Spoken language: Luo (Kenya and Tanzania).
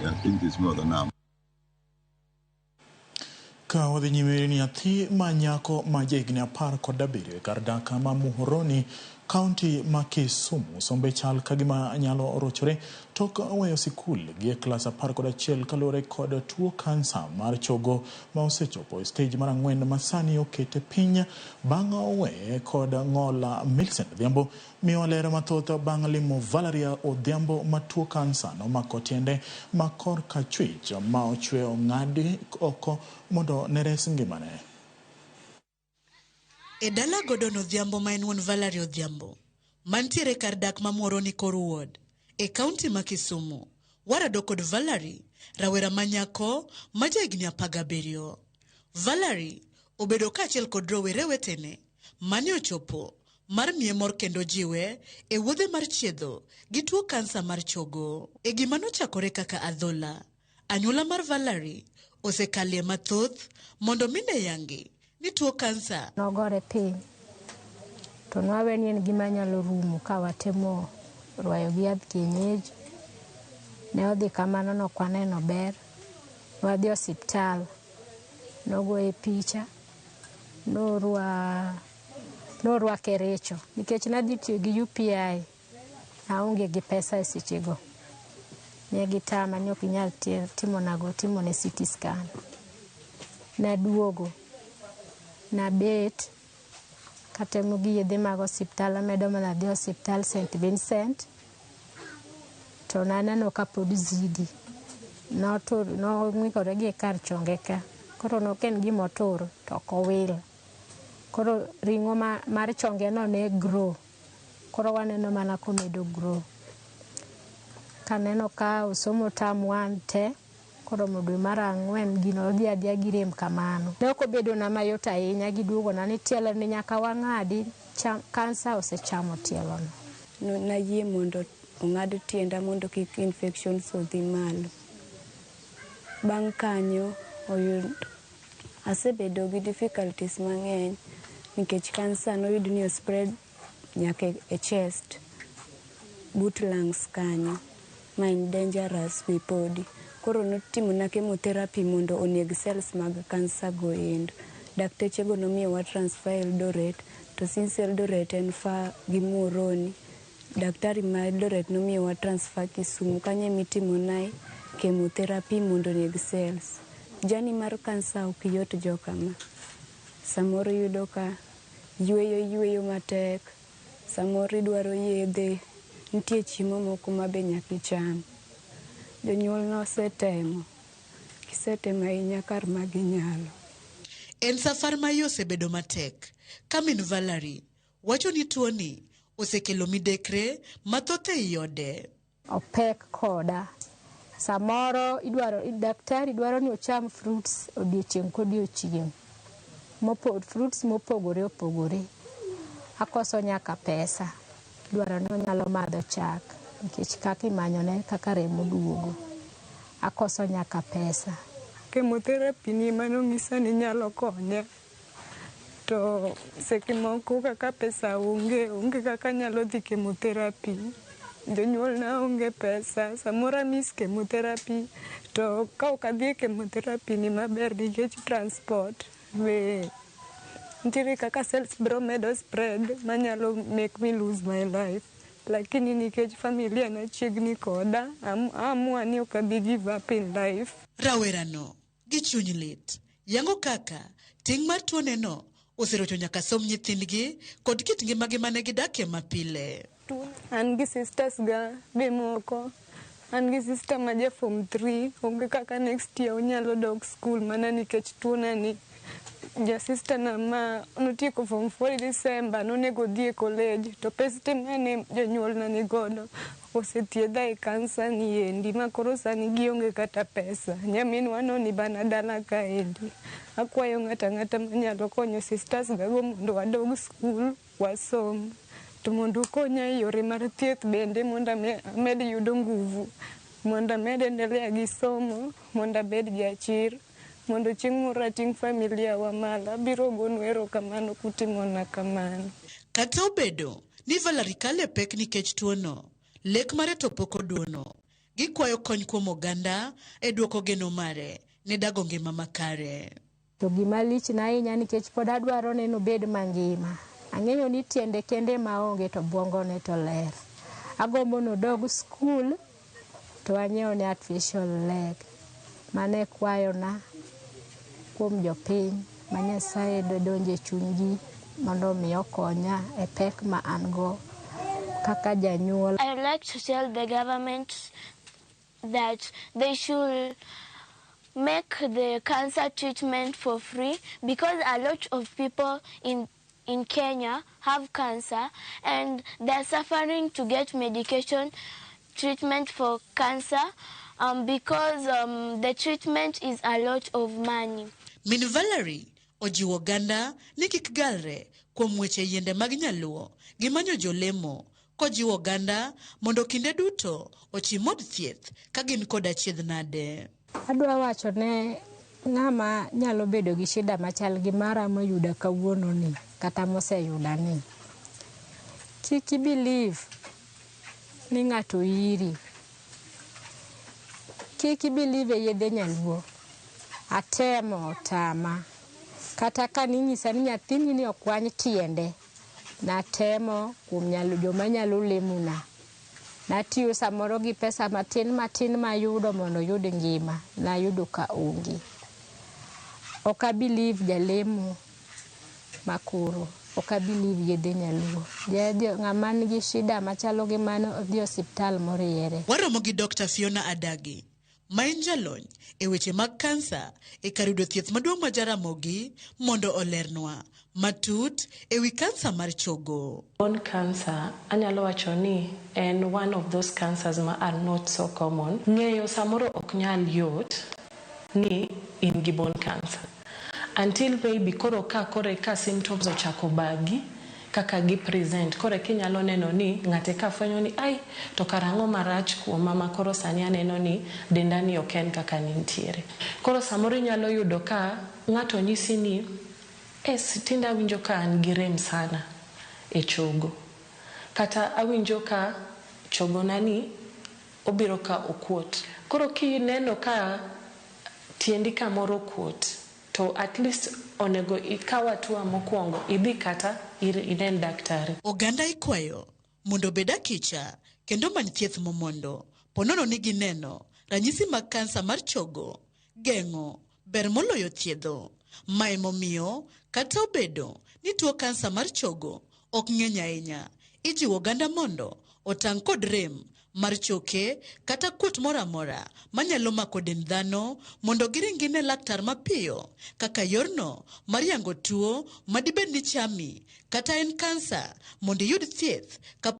Activities modho nam. Ka wadhi nyime ni nyathi ma nyako ma jahigni 17 e kar dak ma Muhoroni, kaunti ma Kisumu, sombe chal ka gima nyalo rochore tok weyo sikul gi e klas 11 kaluwore kod tuo kansa mar chogo ma osechopo e stej mar 4 ma sani okete piny bang' weye kod ng'ol. Millicent Odhiambo miyowa ler mathoth bang' limo Valeria Odhiambo ma tuo kansa nomako tiende ma korka chwich ma ochwe ong'adi oko mondo ne res ngimane. E dala Gordon Odhiambo ma en wuon Valerie Odhiambo, mantiere kar dak ma Muhoroni Kor Ward, e kaunti ma Kisumu, warado kod Valerie, rawera ma nyako ma jahigni 17. Valerie obedo kaachiel kod rowere wetene mane ochopo mar miye mor kendo jiwe e wuodhe mar chiedho gi tuo kansa mar chogo. E gima nochakore kaka adhola, anyuola mar Valerie osekalie mathoth mondo mine yangi ni tuo kansa nogore piny to nwawe ni en gima nyalo rumo ka watemo rwayo gi yadh kienyeji. Ne odhi kamano, nok waneno ber. Wadhi osiptal, nogoye picha, norwake recho nikech nadhi tiyo gi UPI, aonge gi pesa e sechego. Ne gitama ni ok inyal timonago timone CT scan. Naduogo, nabet katemo gi yedhe mag osiptal, amedo mana dhi osiptal St Vincent to naneno ka pod zidi. Notur, nong'ikore gi kar chonge ka. Koro nok en gima otur to ok owil. Koro ring'o mar chonge no ne grow. Koro waneno mana komedo grow. Kaneno ka osomo term 1 te, koromo dwe mar 4 gino odhi adhiya gi rem kamano. Ne ok obedo na mayot ahinya, giduogona ni tielo ni nyaka wang'adi, kansa osechamo tielo no. Nayie mondo ong'ad tienda mondo kik infections odhi malo. Bang' kanyo asebedo gi difficulties mang'eny nikech kansa noyud ni ospread nyaka e chest but lungs kanyo, ma en dangerous be podi. Koro notimona chemotherapy mondo oneg cells mag kansa go endo. Dakteche go nomiyowa transfer Eldoret, to since Eldoret en far gi Muhoroni, daktari ma Eldoret nomiyowa transfer Kisumu, kanyo emitimonae chemotherapy mondo oneg cells. Journey mar kansa ok yot jokama. Samoro iyudo ka yweyo yweyo matek, samoro idwaro yedhe, nitie chiemo moko ma be nyaka icham. Jonyuol nosetemo, gisetemo ahinya kar ma ginyalo. En safar ma iye osebedo matek ka min Valerie wacho ni tuoni osekelo midekre mathoth ei ode. Opek koda. Samoro idwaro, daktari dwaro ni ocham fruits odiochieng' kodiochieng'. Fruits mopogore opogore. Akoso nyaka pesa. Dwaro ni onyalo madho chak nikech kaka imanyone kaka remo duogo. Akoso nyaka pesa. Chemotherapy ni ema nonyisa ni nyalo konya. To seche moko kaka pesa onge, onge kaka anyalo dhi chemotherapy. Jonyuolna onge pesa, samoro a miss chemotherapy, to ka ok adhi e chemotherapy ni maber nikech transport be nitiere kaka cells biro medo spread manyalo make me lose my life. Lakini nikech familia na chiegni koda, aamua ni ok abi give up in life. Rawerano gi chuny lit yango kaka ting' mar tuoneno oserocho nyaka somb nyithindgi kod kit ngimagi mane gidakie mapile. An gi sisters ga be moko. An gi sister ma ja form 3, onge kaka next year onyalo dok school mana nikech tuona ni. Ja sister na ma notieko form 4 December nonego odhi e college to pes te mane jonyuolna ni godo osethiedha e kansa ni endi ma koro sani gionge kata pesa. Nyaminwa no ni bana dala kaendi. Akwayo ng'ato ang'ata manyalo konyo sisters ga go mondo wadog school wasom. To mondo ukonya e yore mar thieth bende mondo amed yudo nguvu, mondo amed endelea gi somo, mondo abed jachir, mondo chieng' moro ating' familia wa malo. Abiro gonu erokamano kutimona kamano. Kata obedo ni Valerie kalo e pek nikech tuono, lek mare to pok oduono. Gikwayo kony kuom oganda e duoko geno mare ne dago ngima makare. To gima lichna ahinya nikech pod adwaro ni obed mangima. Ang'eyo ni tiende kende maonge to obwongone to ler. Agombo ni odog skul to anyiewne artificial leg. Mano e kwayona kuom jopiny ma Nyasaye dodonje e chunygi mondo mi okonya e pek ma an go kaka janyuol. I would like to tell the government that they should make the cancer treatment for free because a lot of people in Kenya have cancer and they're suffering to get medication treatment for cancer because the treatment is a lot of money. Min Valerie ojiwo oganda ni kik galre kuom weche yiende mag nyaluo gi manyo jolemo kojiwo oganda mondo kinde duto ochim od thieth ka gin kod achiedh nade. Adwa wacho ne ng'ama nyalo bedo gi shida machal gi mara moyuda kawuono ni kata moseyuda ni. Kik i believe ni ng'ato iri. Kik i believe e yedhe nyaluo. Atemo otama. Kata ka ninyisa ni nyathini ni okwany tiende, natemo kuom nyalo joma nyalo lemona. Natiyo samoro gi pesa matin matin mayudo mondo oyud ngima, nayudo ka onge. Ok a believe jalemo makoro, ok a believe yedhe nyaluo. Ng'ama nigi shida machalo gi mano odhi osiptal moriere. Waromo gi Dr. Fiona Adagi, ma en jalony e weche mag kansa e kar yudo thieth maduong' ma Jaramogi mondo olernwa matut e wi kansa mar chogo. Bone cancer anyalo wacho ni en one of those cancers ma are not so common. Ng'eyo samoro ok nyal yot ni in gi bone cancer until maybe koro ka koro ka symptoms ochako bagi kaka gi present koro kinyalo neno ni ng'ate ka fwenyo ni ai to karang'o marach kuoma ma koro sani aneno ni denda ni ok en kaka nintiere. Koro samoro inyalo yudo ka ng'ato nyisi ni es tinde awinjo ka an gi rem sana e chogo kata awinjo ka chogona ni obiro ka okuot. Koro kineno ka tiendi kamoro okuot to at least onego ikaw hatua mokwongo idhi kata inen daktari. Oganda ikwayo mondo obed akicha kendo many thieth momondo ponono ni gineno ranyisi mag kansa mar chogo, geng'o ber moloyo thiedho. Ma emomiyo kata obedo ni tuo kansa mar chogo ok ng'eny ahinya, ijiwo oganda mondo otang' kod rem mar choke kata kuot moro amora manyalo mako dend dhano mondo giring gine laktar mapiyo kaka yorno mar yango tuo madibed ni chami kata en kansa mondo iyud thieth ka